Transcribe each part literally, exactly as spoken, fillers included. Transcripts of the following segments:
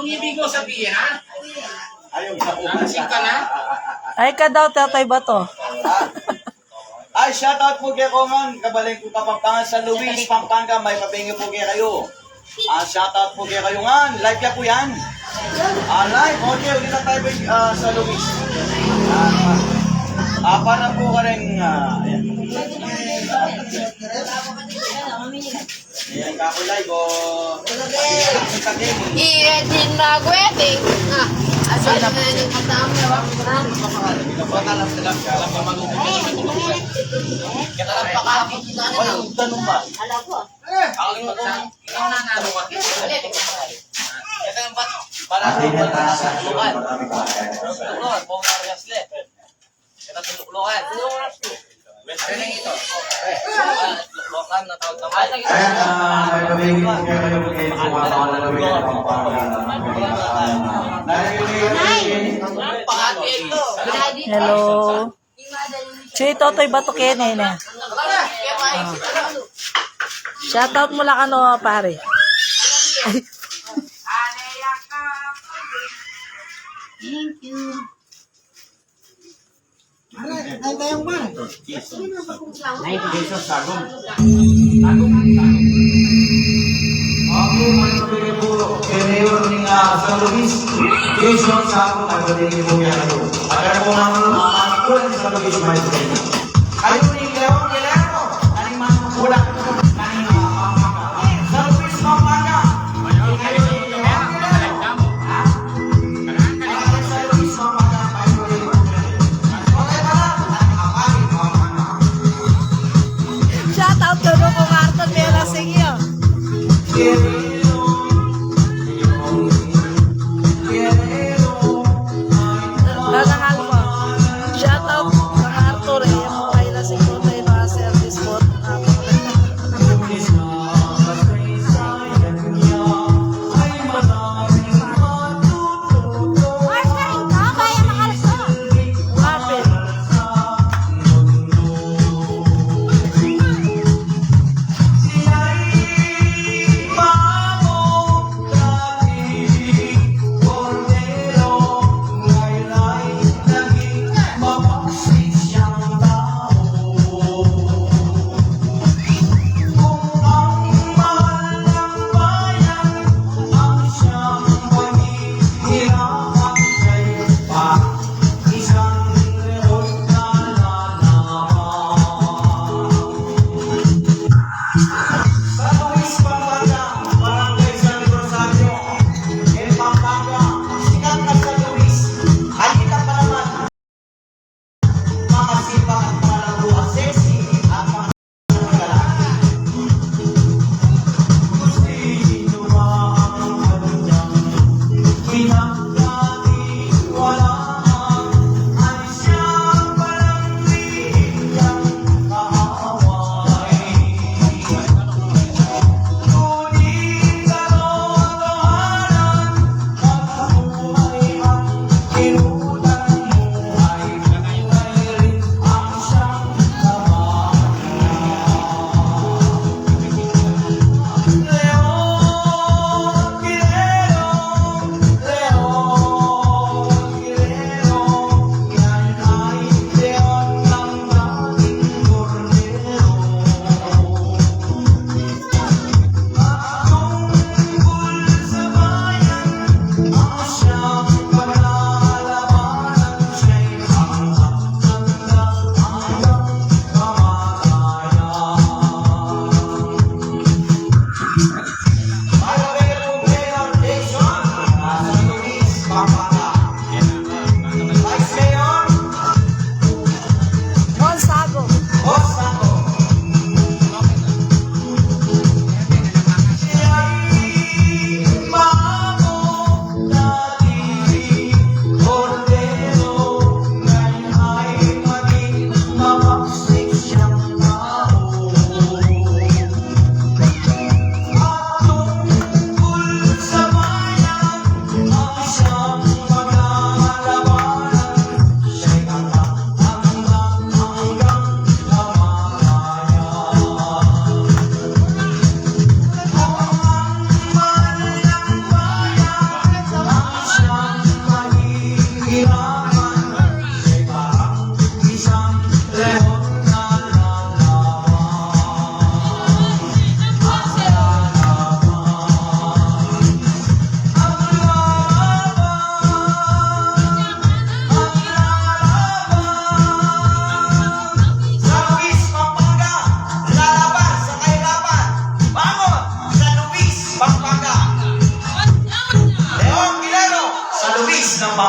Yung ibig mo sabihin, ha? Ayaw sa ko. Nalasing ka na? Ay, ka daw, Tatay Bato. Ay, shoutout po kekayu ngan, kabaling ku Kapampangan, San Luis, Pampanga, mayap a bengi po kekayu. Ah, shoutout po kekayu ngan. Live ya po yan? Ah, live. Okay, ulit na tayo po, ah, San Luis. Ah, ah, para po ka rin, ah, ayan. Ayan, kakulay ko. Iya, di na wedding. Ah, asal na yung matama, ha? Kita lang pa kahapon. Ay, tanong ba? Ala ko. Ang tanong ba? Ito yung bat-, para sa bat-, sa tulukan. Tulukan, buong Vargas le. Kita tuluklukan. Tuluklukan na tawag naman. Ayan, ah, may pamingin po kayo kay Juan Manuel Pampanga. Hello. Si Totoy Bato kene, ne? Ah. Shoutout mu la kanu, pare. Thank you. Pare, ay, tayang pare. Nine pesos, sagong. Sagong, sagong. Opo, mayor ni, ah, San Luis. Jason Sapo, taga dini po yan. Taga po ng, ah, San Luis, may kayu ni Leon Guillermo, animan ko lang. San Luis, Pampanga. Shout out to Ruko Marton, Mela Singyo. Shout out kang Arthur, eh, yung Mela Singyo.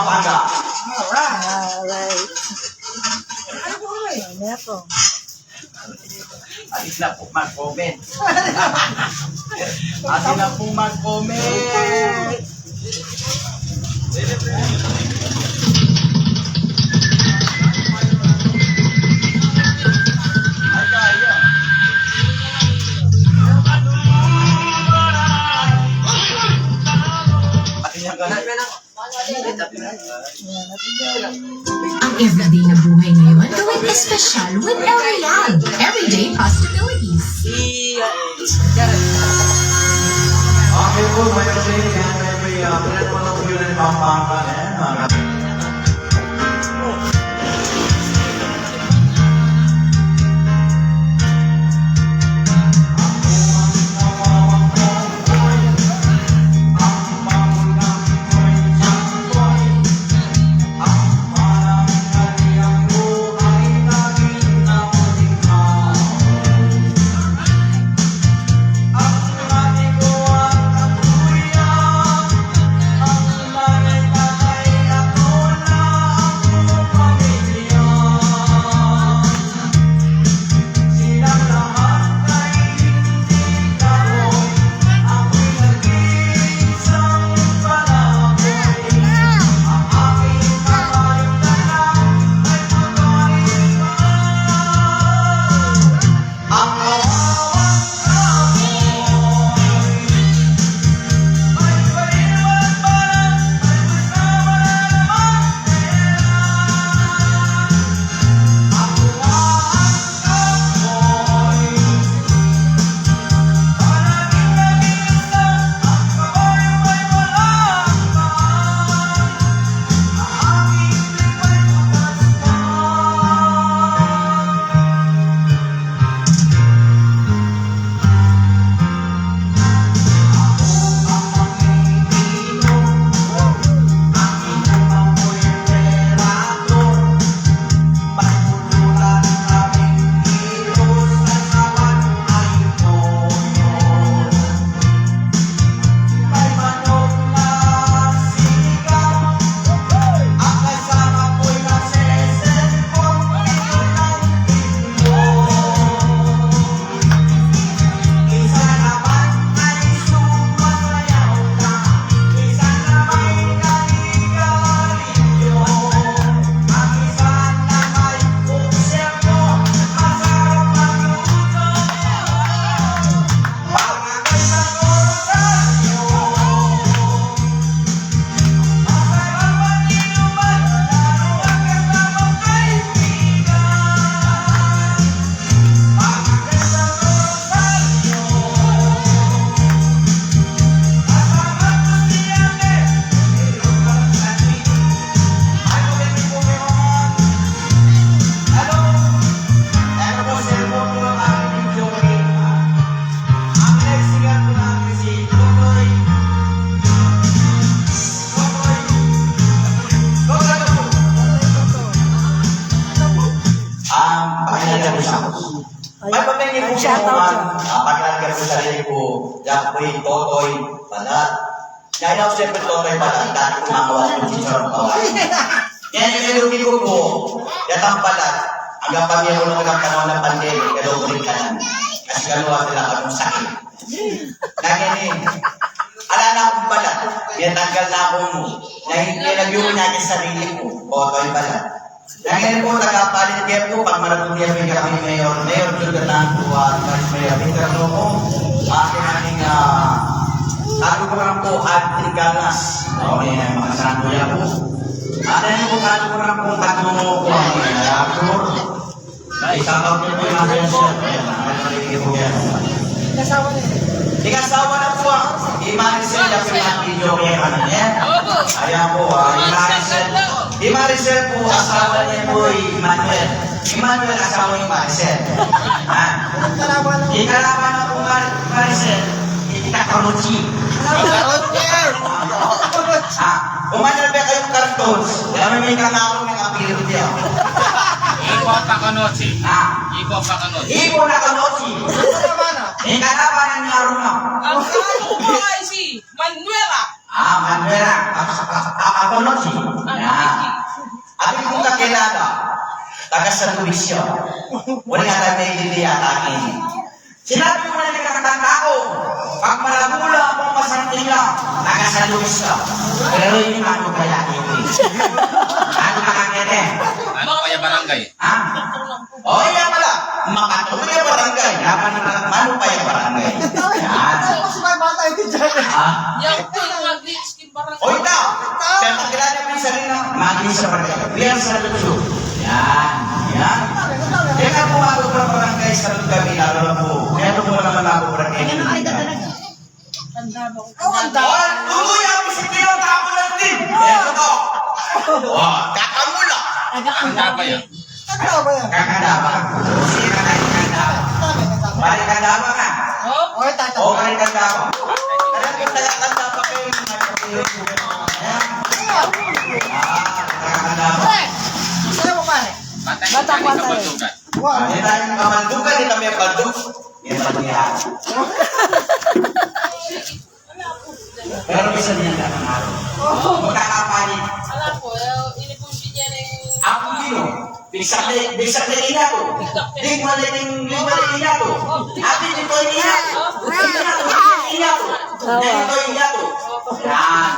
Pampanga. Alright. Alright. Ano po, eh? Ano po? Alis na po mag-comment. Alis na po mag-comment. Ay, kaya. Alis na ka na. Ang everyday na buhay ngayon, gawing espesyal with El Real. Everyday possibilities. Okay po, may kasi yan, may, may, uh, pinagpapatuloy na ni Pampanga, eh, uh, Ah, pakilala ko siya. Ay, shout out siya. Ah, pakilala ko sa sarili ko. Yan po yung Totoy Balat. Kaya ako siyempre Totoy Balat. Dati ko mga walang chicharon pa. Yan yung elugi ko po. Yan ang balat. Hanggang pamilya ko nung nagkakaroon ng pandemic, kaya ko rin kanan. Kasi kanuha sila anong sakit. Kaya ni, ala na akong balat. Kaya tanggal na akong, na, na, nag-iwan niya sa sarili ko. Totoy Balat. Ngayon po, tagapalit niya po, pag marunong niya po kami, Mayor, Mayor Jun Gatan po, at Vice Mayor Victor Romo, ating aming, ah, katuturan po at Trigalas. O, may mga sanduya po. At ayun po, katuturan po, katuturan po, ang mga actor. Ay, shout out po, yung mga friends niya. Ayan, mga friends niya po yan. Ikasawa na po ang i Maricel, yung pinag-video ko yung ano niya. Opo. Ayan po, ah, i Maricel. I Maricel po, asawa niya po, i Manuel. I Manuel, asawa ni Maricel. Ha? I kalaban na po, Mar-, Maricel. I Takanochi. Takanochi! Ha? Kung ano ba kayong cartoons, alam mo, may kangarong may apelido niya. Ipo Takanochi. Ha? Ipo Takanochi. Ipo Takanochi. May kalaban na niya rin, no? Ang kalaban ko ay si Manuela. Ah, Manuela. Ah, ah, ah, ah, Apology. Yan. Abi kung kakilala, taga San Luis ya. Wala nga tayo may idea, takin. Sinabi ko na rin ang tanda ko, pag malagula akong masantila, taga San Luis ka. Pero hindi man ko kaya hindi. Ano ka kang ngete? Ano kaya barangay? Ha? O, iya pala. Makatulog ya barangay. Naman, Manupaya Barangay. Yan. Tapos may bata ito dyan. Ha? Yang ping mag-lips king barangay. O, ita. Kaya kilala mo yung sarili na, mag-lips sa barangay. Yan sa lutsu. Yan. Yan. Yan ang pumago ng barangay sa lutsu kami, lalo na po. Kaya ito po naman ako barangay. Ang dami. Ang dami. Tuloy ang bisikleta, tapo ng team. Yan ito. O, kakamula. Taga ang dami. Kakandaba. Kakandaba. Sino na yung Kandaba? Balik Kandaba ka? O? O, tata. O, balik Kandaba. Talagang taga Kandaba kayo, mga kapatid. Ayan. Ah, taga Kandaba. Sino mo, pare? Bata ko, pare. Wow. Hindi tayo kamandukan, hindi kami kabanduk. Yan, pag-iyahan. Pero bisa niya na ang araw. Magkakapalit. Ala po, eh, ini pong binyan eh. Ako dito. Bisag na, bisag na ina ko. Di maliting, di maliting ina ko. Abi, dito ina ko. Ina ko, ina ko. Dito ina ko. Yan.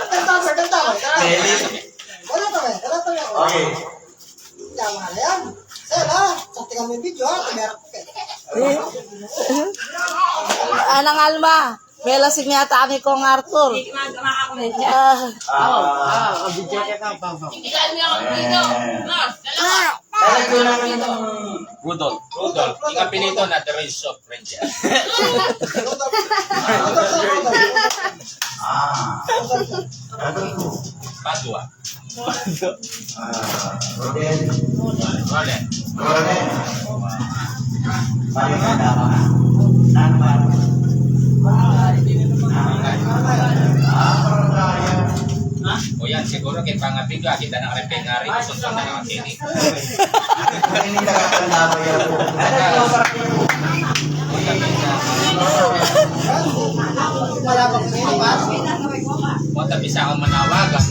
Kanta, kanta. Dali. Wala pa, wala pa. Okay. Yaman na yan. Sir, ha? Sa tingnan mo yung video, ha? Tumera ko, eh. Eh? Anang Alma, may lasing yata kami kong Arthur. Hindi, mag-, makakomment siya. Ah. Ah, ah, video ka na, Papa. Hindi ka niya ako dito. Ah, dalawa. Talaga lang itong Rudolph. Rudolph. Ika pinito na, the race of friendship. Ah. Padua. Ah, Rodel. Rodel. Rodel. Balik Kandaba. Nan baru. Ah, percaya. O yan, siguro kita nga video, kita na rin pengari, gusto na nga kini. Ini taga Kandaba ya po. Ada yang usap ibu. Wala pa po, Papa. Kung bisa akong manawagan.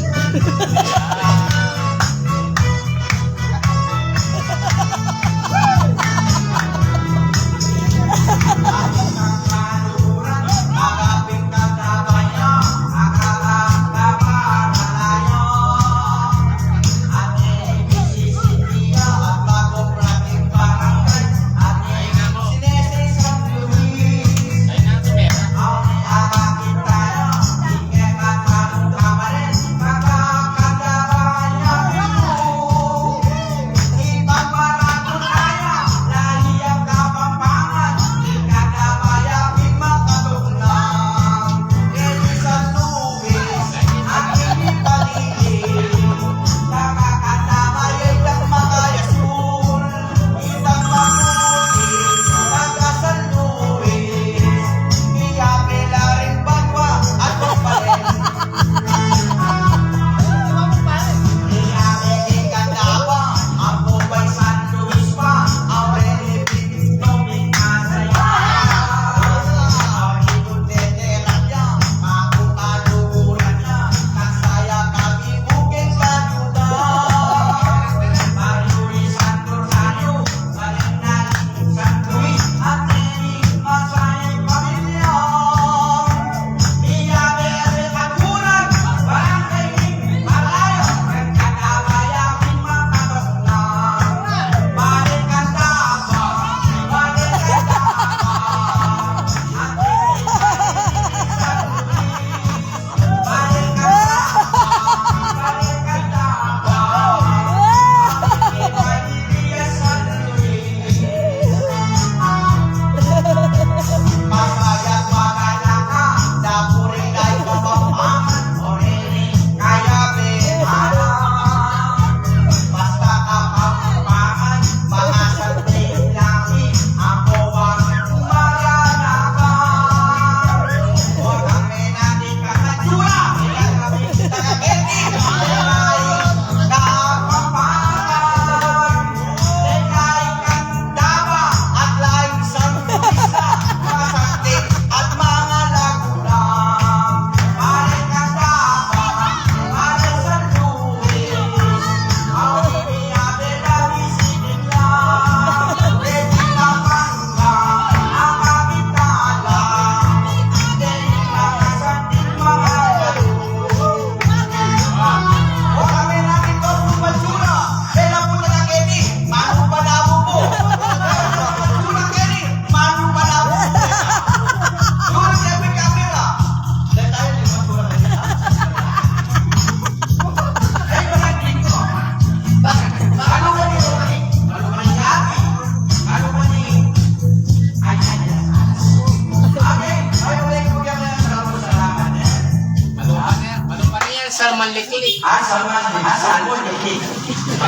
Ah, sa man, ah, sa man, liklik.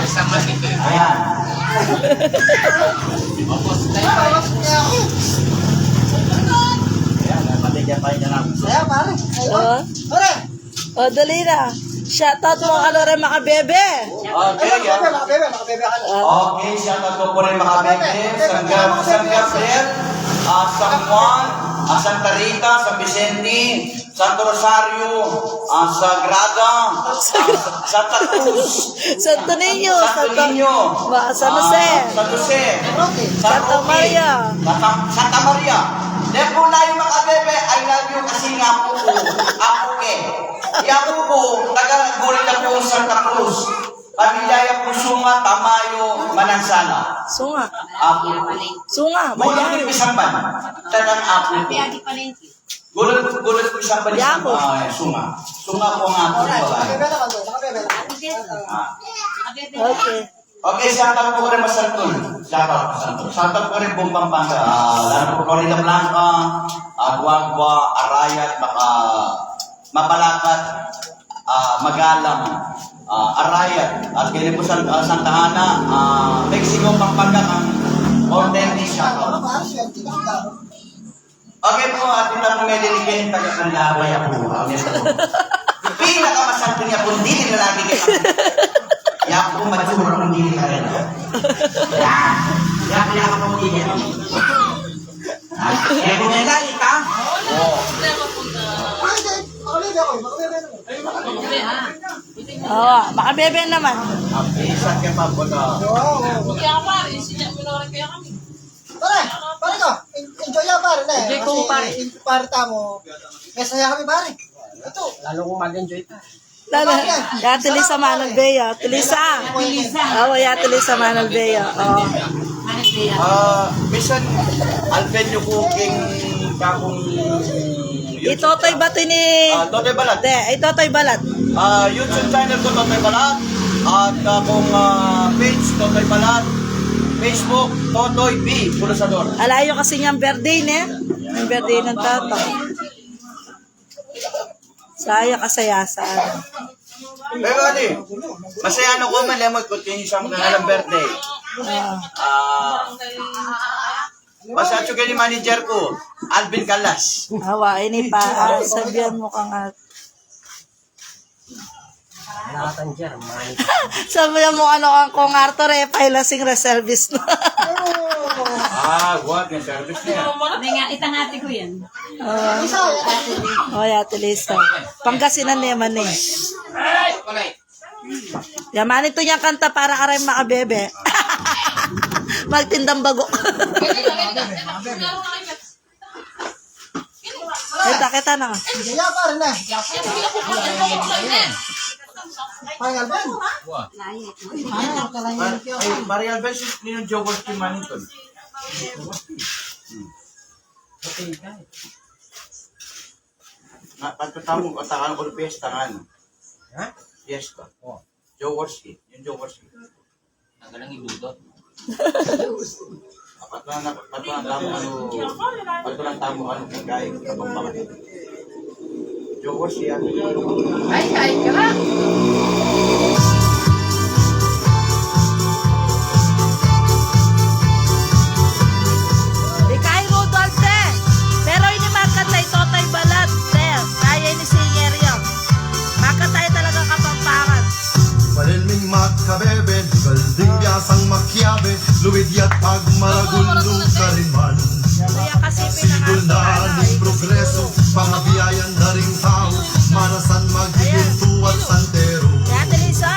Sa man, liklik. Ayan. Ayan, pati dyan tayo dyan, ah. Ayan, pare. Ayan. Pare. O, dali na. Shoutout mo ka na rin, makabebe. Okay, makabebe, makabebe, makabebe ka na. Okay, shoutout ko rin, makabebe. San Gab-, San Gabriel, ah, San Juan, ah, Santa Rita, San Vicente, Santo Rosario, ah, Sagrada, ah, Sa-, Santa Cruz, Santo Niño, Santo Santa, Niño, Ma-, San Jose, ah, San Jose, San Santa Roque, Maria. Santa, Santa Maria. Dyan po na yung makabebe, I love you kasi nga po po, apo ke. Iya po po, taga Gulit na po Santa Cruz. Pamilya ya po Sunga, Tamayo, Manansala. Sunga. Apo. Sunga, Gulit Mayan. Pisamban. Taga apo po. Gulit, Gulit Pisamban. Yaku. Ah, Sunga. Sunga po ang ating babae. Ah. Okay. Okay, shout out po rin Masantul. Shout out Masantul. Shout out po rin buong Pampanga. Ah, lalo po Floridablanca, ah, Guagua, Arayat, Maca-, Mapalacat, ah, Magalang, ah, Arayat, at kaya po San-, ah, Santa Ana, ah, Mexico, Pampanga, ang authentic shout out. Okay po, at itang medyo ni Ken, taga Candaba, ya po. Ang ito po. Pinakamasakit niya po, hindi na lagi kita. Ya po, matsura po, hindi na rin. Ya, ya, ya po, hindi na. Ah, ya po, may lagi ka? Oo. Oh, makabebe naman. Ang isa ka pa po na. Kaya pare, siya mo na rin kaya kami. Pare, pare ko, en-, enjoy ya, pare, ne? Enjoy ko, kasi pare. En-, pare tamu. Masaya kami, pare. Ito. Lalo kong mag-enjoy, pare. Lalo, pare, ya, Ate Lisa, sarap, pare. Manalbeya, Ate Lisa. Ate Lisa. Oo, ya, Ate Lisa, Manalbeya. Oo. Ah, misan, Alvin, yung cooking kakung I Totoy Balat ini. Ah, Totoy Balat. De, i Totoy Balat. Ah, YouTube channel ko, Totoy Balat. At akong, ah, page, Totoy Balat. Facebook, Totoy B Pulasador. Alayu kasi niyang birthday, ne? Yung birthday ng Toto. Saya kasaya sa ano. Pero, adi, masaya ano ko, malemot ko, tinisang na lang birthday. Ah. Ah, Basta atsu keni manager ku, Alvin Calas. Awa, ini pa, ah, sabian mu kang Ar-, sabian mu kang Arthur, e, pa ila sing reservist na. Ah, what? Reservist na yan. May nga, itang ate ko yan. Ah. O, ya, Ate Lisa. Pangasinan ne man e. Yaman itu yang kanta para karing makabebe. Magtindang bago. Kita, kita na. Kaya, pare, na. Pare Alvin. Pare Alvin, si Ninong Joe Wolski man ito. Na, pagkatamu, atakan ko ng piyesta nga, ano? Ha? Piyesta. O. Jaworski. Yung Jaworski. Ang galing idudot. Patulan na, patulan tamu, ano, patulan tamu, ano, kay Kabambangan. Jaworski, ano? Ay, ay, ka. Ikay Rudolph, te. Pero ini makanta i Totoy Balat, te. Kaya ini singer yan. Makanta ya talaga Kapampangan. Baril ming makabebe, galding biasang makiabe, luid ya't pagmaragul nung kariman. Kuya, kasi sibul na pinangalan ning progreso, pangabiayan na ring tau, manasan magbigintu at santero. Kaya, Ate Lisa?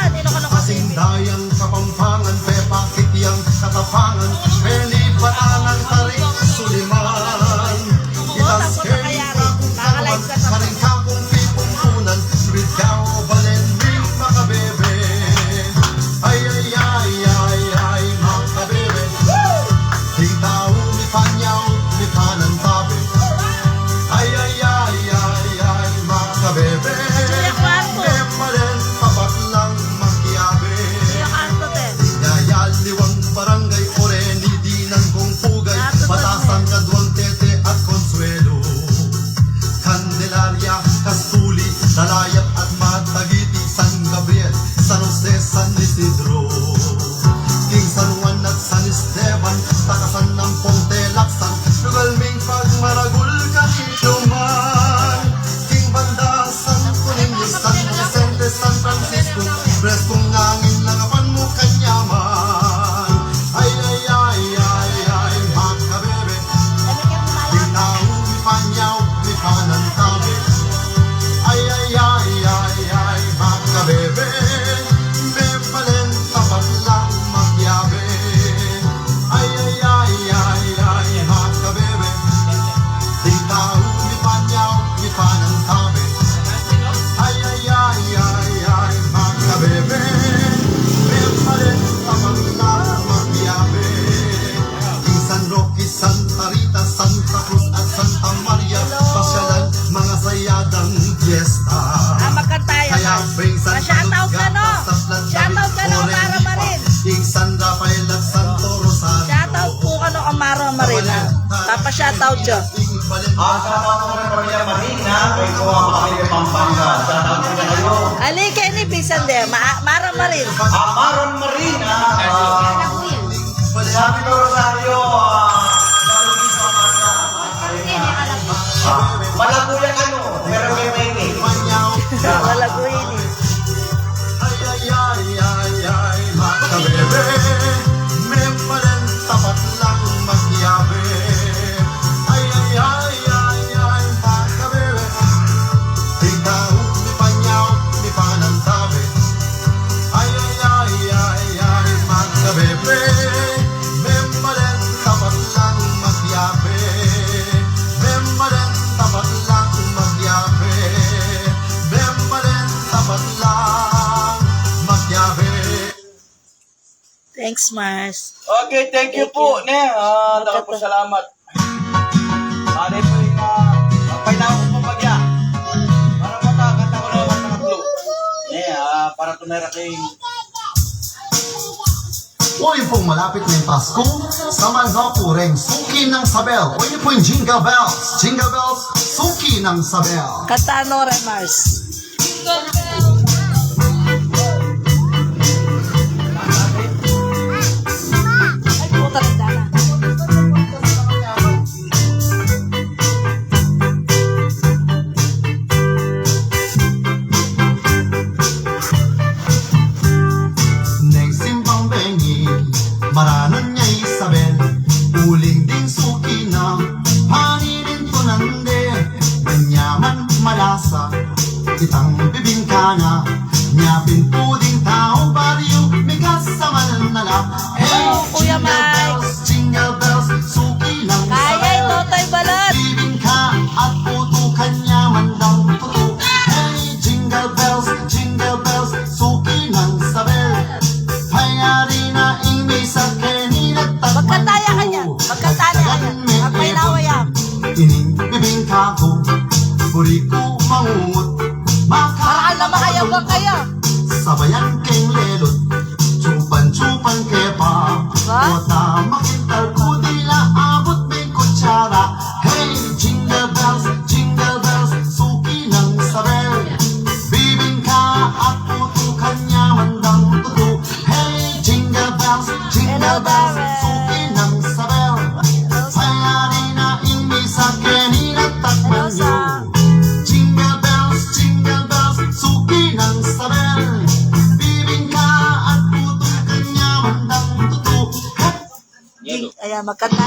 Marina. Papa, shoutout yo. Ah, shoutout po kay Pamilya Marina, kay Kuya Makakay Pampanga. Shoutout po kayo. Ali, keni bisan de, ma-, Mara Marin. Ah, Mara Marina. Ah, Happy Rosario, ah, ah, Malaguya, ano, pero may, may, may. Malaguya ini. Ay, ay, ay, ay, ay, makabebe, me pa rin tapat lang magyabe. Ay, ay, ay, ay, ay, makabebe, ikaw, mi panyaw, mi panantabe. Ay, ay, ay, ay, ay, makabebe, me pa rin tapat lang magyabe. Me pa rin tapat lang magyabe. Me pa rin tapat lang magyabe. Thanks, Mars. Okay, thank you po, ne. Ah, dako pung salamat. Pare po yung, ah, papainaw ko po pagya. Para po ta, kanta ko na yung mga tatlo. Ne, ah, para tunay ra kay Uy, pung malapit na yung Pasko, samandaw pu reng suki nang sabel. Uy, pu yung jingle bells, jingle bells, suki nang sabel. Kanta no, Remars. Ay, puta, nagdala. Neng simbang bengi, maranun ya i Isabel, uling ding suki na, pani rin tunande, manyaman malasa, itang bibingka na, nya pin pu ding tau baryu, migas sa mananala. Hey, Kuya jingle Mike. Bells, jingle bells, suki nang Kaya sabel. Ito, Toy Balot. Bibingka at putu kanya mandang tutu. Hey, jingle bells, jingle bells, suki nang sabel. Payari na ing misa keni nagtakman ku. Magkanta ya kanya. Magkanta ya kanya. Magpainawa ya. Ining bibingka ku, buri ku mangungut. Para alam makayabang kaya. Sabayan keng lelut. Tsupan-tsupan ke pa. Ba? Kota makintal ku dila abut me kutsara. Hey, jingle bells, jingle bells, suki nang sabel. Bibingka at putu kanya mandang tutu. Hey, jingle bells, jingle bells, suki nang sabel. Payari na ing misa keni nagtakman yu. Jingle bells, jingle bells, suki nang sabel. Bibingka at putu kanya mandang tutu. Hey, Jing-, ayan, magkanta.